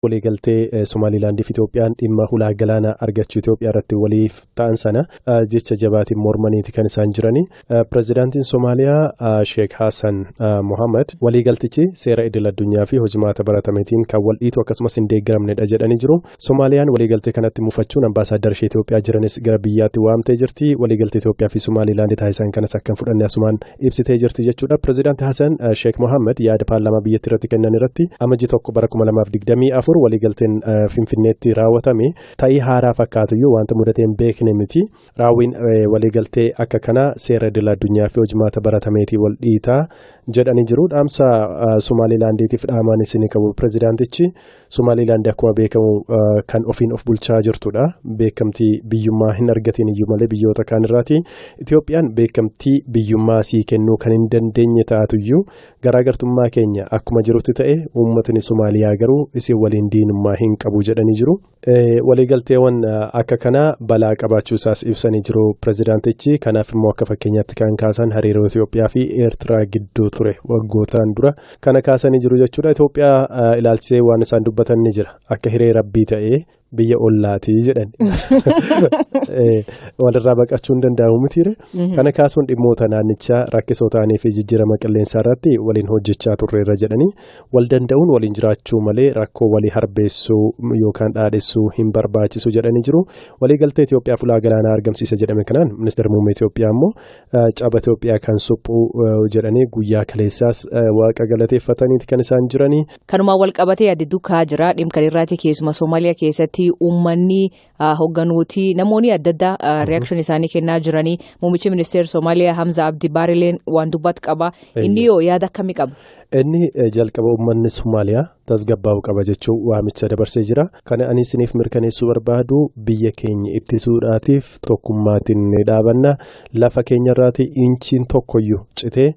Waliigaltee Somaalilaandiif Itoophiyaan dhimma hulaa galaanaa argachuu Itoophiyaa irratti waliif ta'an sana jecha jabaatiin mormaniiti kan isaan jirani. Pireezidaantiin Somaaliyaa Sheek Hassan Mohaammed waliigaltichi seera idil addunyaa fi hojimaata baratameetiin kan wal dhiitu akkasumas hin deeggaramnedha jedhanii jiru. Somaaliyaan waliigaltee kanatti mufachuun ambaasaaddara ishee Itoophiyaa jiranis gara biyyaatti waamtee jirti. Waliigaltee Itoophiyaa fi Somaalilaand taasisan kanas akka hin fudhanne asumaan ibsitee jirti jechuudha. Pireezidaanti Hassan Sheek Mohaammed yaada paarlaamaa biyyattii irratti kennan irratti Amajjii 1 bara 2024 waliigalteen Finfinneetti raawwatame ta'ii haaraa fakkaatuyyuu wanta mudatee hin beekne miti. Raawwiin waliigaltee akka kanaa seera idil addunyaa fi hojimaata baratameetii wal dhiitaa jedhanii jiru. Dhaamsa Somaalilaandiitiif dhaamaan isin qabu pireezidaantichi Somaalilaandi akkuma beekamu kan ofiin of bulchaa jirtudha. Beekamtii biyyummaa hin argatiin iyyuu malee biyyoota kaan irraati. Itoophiyaan beekamtii biyyummaa sii kennuu kan hin dandeenye taatuyyuu garaagartummaa keenya akkuma jirutti ta'e uummatni Somaaliyaa garuu isin waliin diinummaa hin qabu jedhanii jiru. Waliigalteewwan akka kanaa balaa qabaachuu isaas ibsanii jiru pireezidaantichi. Kanaaf immoo akka fakkeenyaatti kan kaasan hariiroo Itoophiyaa fi Eertiraa gidduu ture waggootaan dura kana kaasanii jiru jechuudha. Itoophiyaa ilaalchisee waan isaan dubbatan ni jira. Akka hiree rabbii ta'ee biyya ollaatii jedhan. Walirraa baqachuu hin danda'amu mitiire. Kana kaasuun dhimmoota naannichaa rakkisoo ta'anii fi jijjiirama qilleensaa irratti waliin hojjechaa turreerra jedhanii wal danda'uun waliin jiraachuu malee rakkoo walii harbeessuu yookaan dhaadhessuu hin barbaachisu jedhanii jiru. Waliigaltee Itoophiyaa fulaa galaanaa argamsiisa jedhame kanaan ministeera muummee Itoophiyaa immoo caba Itoophiyaa kan suphuu jedhanii guyyaa kaleessaas waaqa galateeffataniiti kan isaan jiranii. Kanumaan wal qabatee addi dukkaa jira dhimma irraati keessuma Somaaliyaa keessatti uummanni hoogganuuti namoonni adda addaa reaction isaanii kennaa jiranii. Muummichi ministeera Somaaliyaa Hamza Abdi Baarileen waan dubbatu qaba. Inni yoo yaada akkamii qaba? Inni jalqaba uummanni Somaaliyaa tasgabbaa'uu qaba jechuun waamicha dabarsee jira. Kana ani isiniif mirkaneessuu barbaadu biyya keenya ittisuudhaatiif tokkummaatiin ni dhaabanna. Lafa keenyarraati inchiin tokkoyyuu citee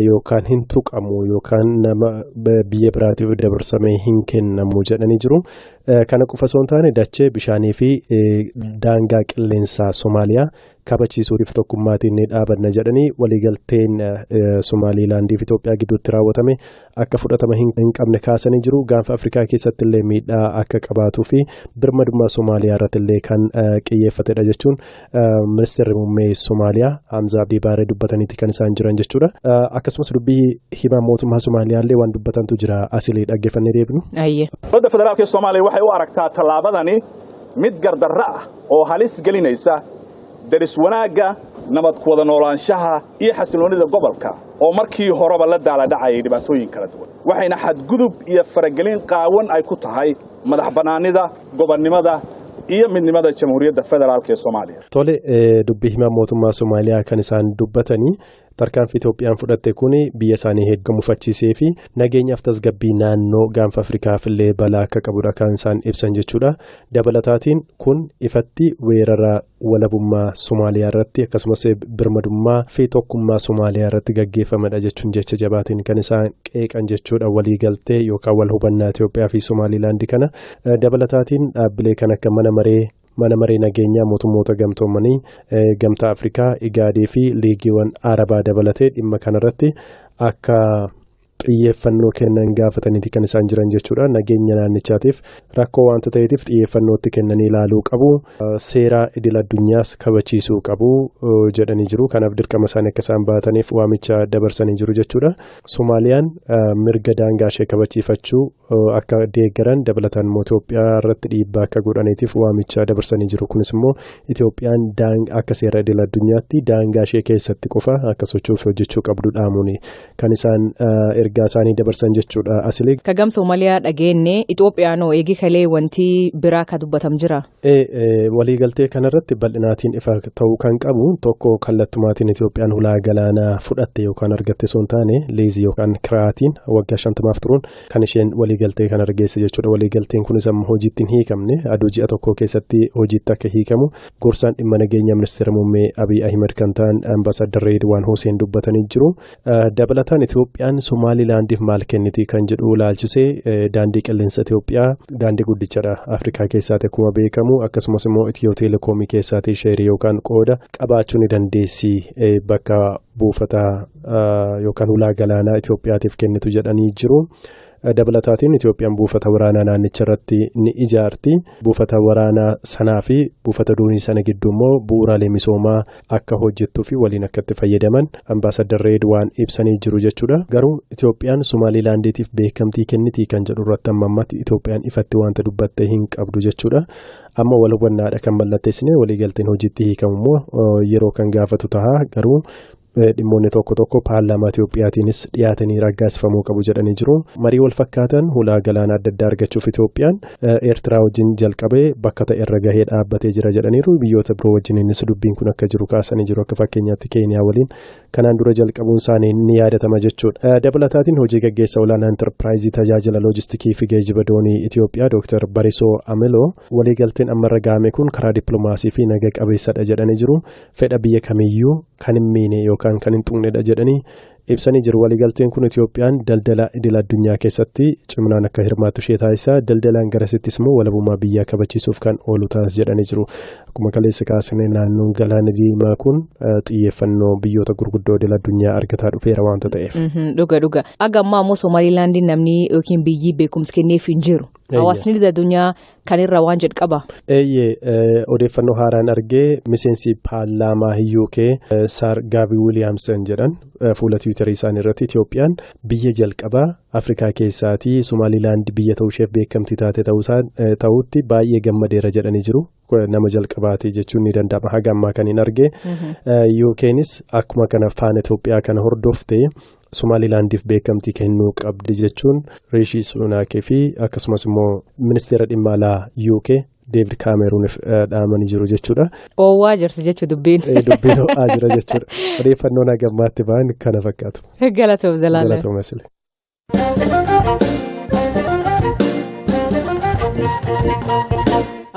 yookaan hin tuqamu yookaan nama biyya biraatiif dabarsamee hin kennamu jedhanii jiru. Kana qofa osoo hin taane dachee bishaanii fi daangaa qilleensaa Somaaliyaa kabachiisuutiif tokkummaatiin ni dhaabanna jedhanii waliigalteen Somaalilaandii fi Itoophiyaa gidduutti raawwatame akka fudhatama hin qabne kaasanii jiru. Gaanfa Afrikaa keessatti illee miidhaa akka qabaatuu fi birmadummaa Somaaliyaa irratti illee kan xiyyeeffatedha jechuun ministeerri muummee Somaaliyaa Hamza Abdii Baaree dubbataniiti kan isaan jiran jechuudha. Akkasumas dubbii himaa mootummaa Somaaliyaa illee waan dubbatantu jira asilee dhaggeeffannee deebinu. Dowladda federaalka Soomaaliya waxay u aragtaa tallaabadani mid gardarro ah oo halis gelinaysa daris wanaagga, nabad ku wada noolaanshaha iyo xasiloonida gobolka oo markii horeba la daaladhacayay dhibaatooyin kala duwan, waxayna xadgudub iyo faragelin qaawan ay ku tahay madax bannaanida, gobonnimada iyo midnimada Jamhuuriyadda Federaalka ee Soomaaliya. Tole, dubbii himaa mootummaa Somaaliyaa kan isaan dubbatanii tarkaanfii Itoophiyaan fudhatte kun biyya isaanii hedduu mufachiisee fi nageenyaaf tasgabbii naannoo gaanfa Afrikaaf illee balaa akka qabudha kan isaan ibsan jechuudha. Dabalataatiin kun ifatti weerara walabummaa Somaaliyaa irratti akkasumas birmadummaa fi tokkummaa Somaaliyaa irratti gaggeeffamedha jechuun jecha jabaatiin kan isaan qeeqan jechuudha waliigaltee yookaan wal hubannaa Itoophiyaa fi Somaalilaandii kana. Dabalataatiin dhaabbilee kan akka mana maree nageenyaa mootummoota gamtoomanii, Gamtaa Afrikaa, Igaadii fi liigiiwwan Arabaa dabalatee dhimma kanarratti akka xiyyeeffannoo kennan gaafataniiti kan isaan jiran jechuudha. Nageenya naannichaatiif rakkoo waanta ta'eetiif xiyyeeffannootti kennanii ilaaluu qabu. Seera idil addunyaas kabachiisuu qabu jedhanii jiru. Kanaaf dirqama isaanii akka isaan baataniif waamicha dabarsanii jiru jechuudha. Somaaliyaan mirga daangaa ishee kabachiifachuu akka deeggaran dabalataan immoo Itoophiyaa irratti dhiibbaa akka godhaniitiif waamicha dabarsanii jiru. Kunis immoo Itoophiyaan akka seera idil addunyaatti daangaa ishee keessatti qofa akka socho'uuf hojjechuu qabdu dhaamuun kan isaan ergaa isaanii dabarsan jechuudha. Asilee. Kagam Somaaliyaa dhageenye, Itoophiyaanoo eegi kalee wanti biraa ka dubbatam jira. Waliigaltee kanarratti bal'inaatiin ifa ta'uu kan qabu tokko kallattumaatiin Itoophiyaan hulaa galaanaa fudhatte yookaan argatte osoo hin taane liizii yookaan kiraatiin waggaa 50f turuun kan isheen waliigaltee kana argeesse jechuudha. Waliigalteen kunis amma hojiitti hin hiikamne, aduu ji'a tokko keessatti hojiitti akka hiikamu gorsaan dhimma nageenya ministeera muummee Abiy Ahimad kan ta'an ambaasaadar Reedwaan Huseen dubbatanii jiru. Dabalataan Itoophiyaan Somaalilaandiif maal kenniti kan jedhu ilaalchisee daandii qilleensa Itoophiyaa daandii guddichadha Afrikaa keessaati akkuma beekamu, akkasumas immoo Itiyoo Telekoomii keessaati sheerii yookaan qooda qabaachuu ni dandeessi bakka buufata yookaan hulaa galaanaa Itoophiyaatiif kennitu jedhanii jiru. Dabalataatiin Itoophiyaan buufata waraanaa naannicha irratti ni ijaarti. Buufata waraanaa sanaa fi buufata doonii sana gidduu immoo bu'uuraalee misoomaa akka hojjettuu fi waliin akka itti fayyadaman ambaasadar Reedwaan ibsanii jiru jechuudha. Garuu Itoophiyaan Somaalilaandiitiif beekamtii kennitii kan jedhu irratti amma ammatti Itoophiyaan ifatti wanta dubbatte hin qabdu jechuudha. Amma wal hubannaadha kan mallatteessine waliigalteen hojiitti hiikamu immoo yeroo kan gaafatu ta'a garuu. Dhimmoonni tokko tokko paarlaamaa Itoophiyaatiinis dhiyaatanii raggaasifamuu qabu jedhanii jiru. Marii wal fakkaatan hulaa galaana adda addaa argachuuf Itoophiyaan Eertiraa wajjin jalqabee bakka ta'e irra gahee dhaabbatee jira jedhaniiru. Biyyoota biroo wajjin innis dubbiin kun akka jiru kaasanii jiru. Akka fakkeenyaatti Keeniyaa waliin kanaan dura jalqabuun isaanii ni yaadatama jechuudha. Dabalataatiin hojii gaggeessaa olaanaa intarpiraayizii tajaajila loojistikii fi geejjiba doonii Itoophiyaa Dr. Barisoo Amiloo waliigalteen ammarra gahame kun karaa dippiloomaasii fi naga qabeessadha jedhanii jiru. Fedha biyya kamiyyuu kan hin miine yookaan kan hin tuqnedha jedhanii ibsanii jiru. Waliigalteen kun Itoophiyaan daldala idil addunyaa keessatti ciminaan akka hirmaattu ishee taasisa. Daldalaan garasittis immoo walabummaa biyyaa kabachiisuuf kan oolu taas jedhanii jiru. Akkuma kaleessa kaasne naannoon galaana diimaa kun xiyyeeffannoo biyyoota gurguddoo idil addunyaa argataa dhufeera waanta ta'eef. Dhuga dhuga. Aga ammaa immoo Somaalilaandiin namni yookiin biyyi beekumsa kenneef hin jiru. Hawaasni idil addunyaa kan irraa waan jedhu qaba. Eeyyee, odeeffannoo haaraan argee miseensi paarlaamaa UK Sir Gavin Williamson jedhan fuula Tiwiitarii isaanii irratti Itoophiyaan biyya jalqabaa Afrikaa keessaatii Somaalilaand biyya ta'uu isheef beekamtii taate ta'uutti baay'ee gammadeera jedhanii jiru. Nama jalqabaati jechuun ni danda'ama haga ammaa kan hin arge. UKnis akkuma kana faana Itoophiyaa kana hordoftee Somaalilaandiif beekamtii kennuu qabdi jechuun Riishii Suunaakee fi akkasumas immoo ministeera dhimma alaa UK Deevid Kaameruuniif dhaamanii jiru jechuudha. Oowwaa jirti jechuu dubbiin. Dubbiin ho'aa jira jechuudha. Odeeffannoon haga ammaatti ba'an kana fakkaatu. Galatoom Zalaalee. Galatoom Asile.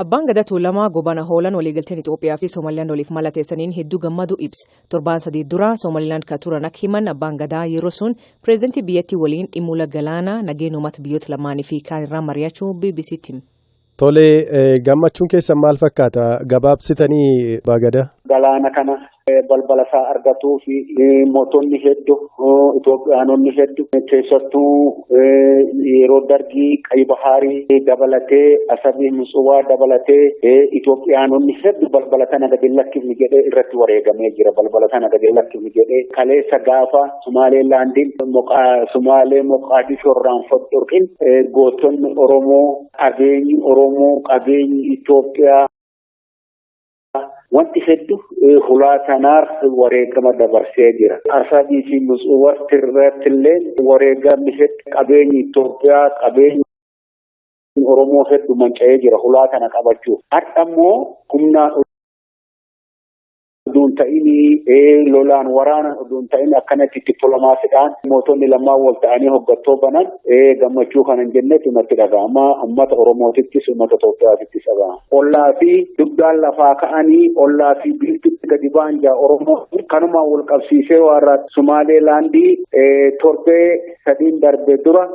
Abbaan Gadaa Tuulamaa Goobana Hoolaan waliigalteen Itoophiyaa fi Soomaaliyaan waliif mallatteessaniin hedduu gammadu ibsa. Torbaan 3 dura Soomaaliyaan kan turan akka himan abbaan Gadaa yeroo sun pireezidantii biyyattii waliin dhimma galaanaa nageenya uummata biyyoota lamaanii fi kaan irraa mari'achuu BBC'tti hime. Tolee, gammachuun keessan maal fakkaata? Gabaabsitanii abbaa Gadaa? Galaana kana balbala isaa argatuu fi mootonni hedduu Itoophiyaanonni hedduu keessattuu yeroo dargii Qayi Bahaarii dabalatee Asabii Mutsuwaa dabalatee Itoophiyaanonni hedduu balbala kana gadi lakkifni jedhee irratti wareegamee jira. Balbala kana gadi lakkifni jedhee kaleessa gaafa Sumaaleelaandiin Sumaalee Moqaadishoo irraan fodhorqin gootonni Oromoo qabeenyi Oromoo qabeenyi Itoophiyaa. Wanti hedduu hulaa kanaaf wareegama dabarsee jira. Asabii fi Mutsuwaa irratti illee wareegamni hedduu qabeenyi Itoophiyaa qabeenyi Oromoo hedduu manca'ee jira hulaa kana qabachuuf. Har'a immoo humnaan oduun ta'in lolaan waraanaan oduun ta'in akkanatti dippiloomaasiidhaan mootonni lamaan wal ta'anii hoggattoo banan gammachuu kana hin jennetti natti dhaga'ama. Uummata Oromootittis uummata Itoophiyaatittis dhaga'ama. Ollaa fi dugdaan lafaa ka'anii ollaa fi biiftutti gadi ba'an jaa Oromoo kanumaan wal qabsiisee warra Sumaaleelaandii torbee 3 darbe dura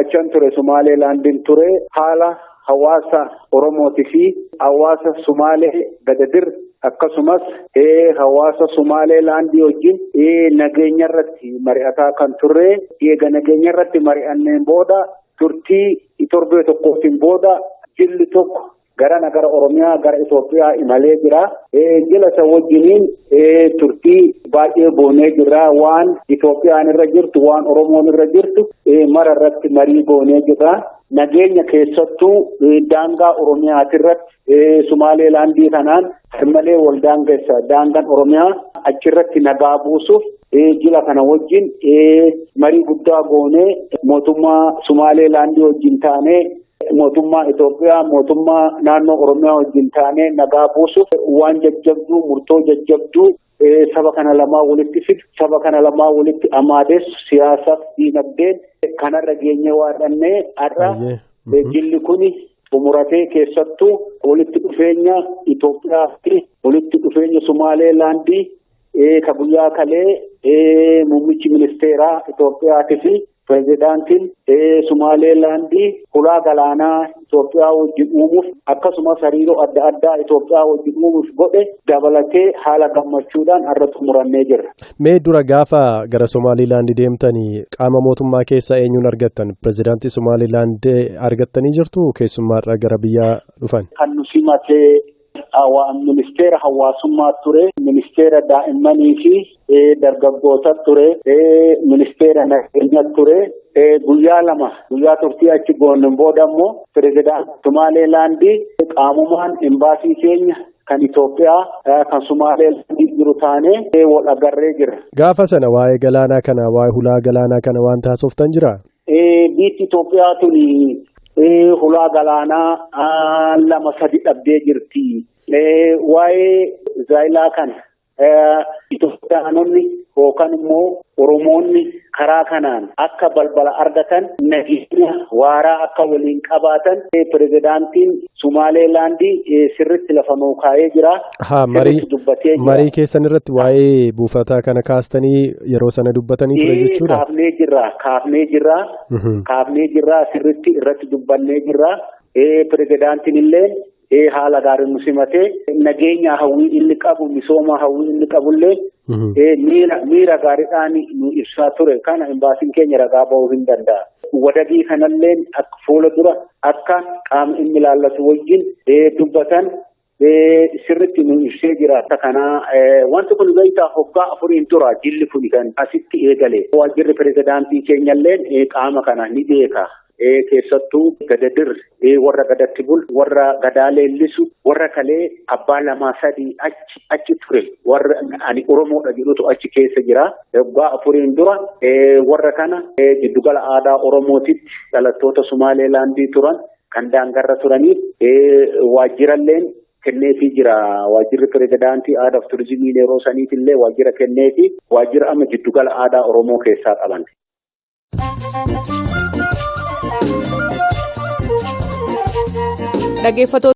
achan ture Sumaaleelaandiin ture haala hawaasa Oromootii fi hawaasa Sumaalee Gadadir akkasumas hawaasa Sumaaleelaandii wajjin nageenya irratti mari'ataa kan turre eega nageenya irratti mari'anneen booda turtii torbee tokkootiin booda jilli tokko gara nagara Oromiyaa gara Itoophiyaa imalee jira. Jila isa wajjiniin turtii baay'ee goonee jira. Waan Itoophiyaan irra jirtu waan Oromoon irra jirtu mara irratti marii goonee jira. Nageenya keessattuu daangaa Oromiyaatirratti Sumaaleelaandii kanaan malee wal daangeessa daangaan Oromiyaa achirratti nagaa buusuuf jila kana wajjin marii guddaa goonee mootummaa Sumaaleelaandii wajjin taanee mootummaa Itoophiyaa mootummaa naannoo Oromiyaa wajjin taanee nagaa buusuuf waan jajjabduu murtoo jajjabduu saba kana lamaa walitti fidu saba kana lamaa walitti amaadeessu siyaasaaf diinagdeen kanarra geenyee waadhannee har'a jilli kuni xumuratee keessattuu walitti dhufeenya Itoophiyaa fi walitti dhufeenya Sumaaleelaandii ka guyyaa kalee muummichi ministeeraa Itoophiyaatii fi pireezidaantiin Sumaaleelaandii hulaa galaanaa Itoophiyaa wajjin uumuuf, akkasumas hariiroo adda addaa Itoophiyaa wajjin uumuuf godhe dabalatee haala gammachuudhaan har'a xumurannee jirra. Mee dura gaafa gara Somaalilaand deemtanii qaama mootummaa keessaa eenyuun argattan? Pireezidaantii Somaalilaand argattanii jirtu, keessummaadhaa gara biyyaa dhufan? Kan nu simatee ministeera hawaasummaa ture, ministeera daa'immanii fi dargaggoota ture, ministeera nageenyaa ture. Guyyaa 2 guyyaa turtii achi gooneen booda immoo pireezidaantii Somaalilaandii qaamumaan imbaasii keenya kan Itoophiyaa kan Somaalilaandii jiru taanee wal agarree jira. Gaafa sana waa'ee galaanaa kana, waa'ee hulaa galaanaa kana waan taasoftan jiraa? Biyyi Itoophiyaa tuni hulaa galaanaa 2 3 dhabdee jirti. Waa'ee zaayilaa kana Itoophiyaanonni yookaan immoo Oromoonni karaa kanaan akka balbala argatan, nageenya waaraa akka waliin qabaatan, pireezidaantiin Somaalilaandii sirriitti lafa nuu kaa'ee jira. Haa, marii keessan irratti waa'ee buufataa kana kaastanii yeroo sana dubbatanii ture jechuudha. Kaafnee jirra, kaafnee jirra, kaafnee jirra, sirriitti irratti dubbannee jirra. Pireezidaantiin illee haala gaariin nu simatee, nageenya hawwii inni qabu, misooma hawwii inni qabullee miira gaariidhaan nu ibsaa ture. Kana imbaasiin keenya ragaa ba'uu hin danda'a. Wadagii kanallee akka fuula dura akka qaama inni ilaallatu wajjin dubbatan sirriitti nu ibsee jira. Kanaa wanti kun beektaa, hoggaa 4 dura jilli kun kan asitti eegale. Waajjirri pireezidaantii keenyallee qaama kana ni beeka. Keessattuu gadadir, warra gadatti bulu, warra gadaa leellisu, warra kalee abbaa 2 3 achi ture, warra ani Oromoodha jedhutu achi keessa jira. Waggaa 4 dura warra kana giddugala aadaa Oromootitti dhalattoota Somaalilaandii turan kan daangarra turaniif waajjiralleen kenneefii jira. Waajjirri pireezidaantii aadaa fi turizimii yeroo saniitillee waajjira kenneefi, waajjira amma giddugala aadaa Oromoo keessaa qaban. Dhaggeeffattoota.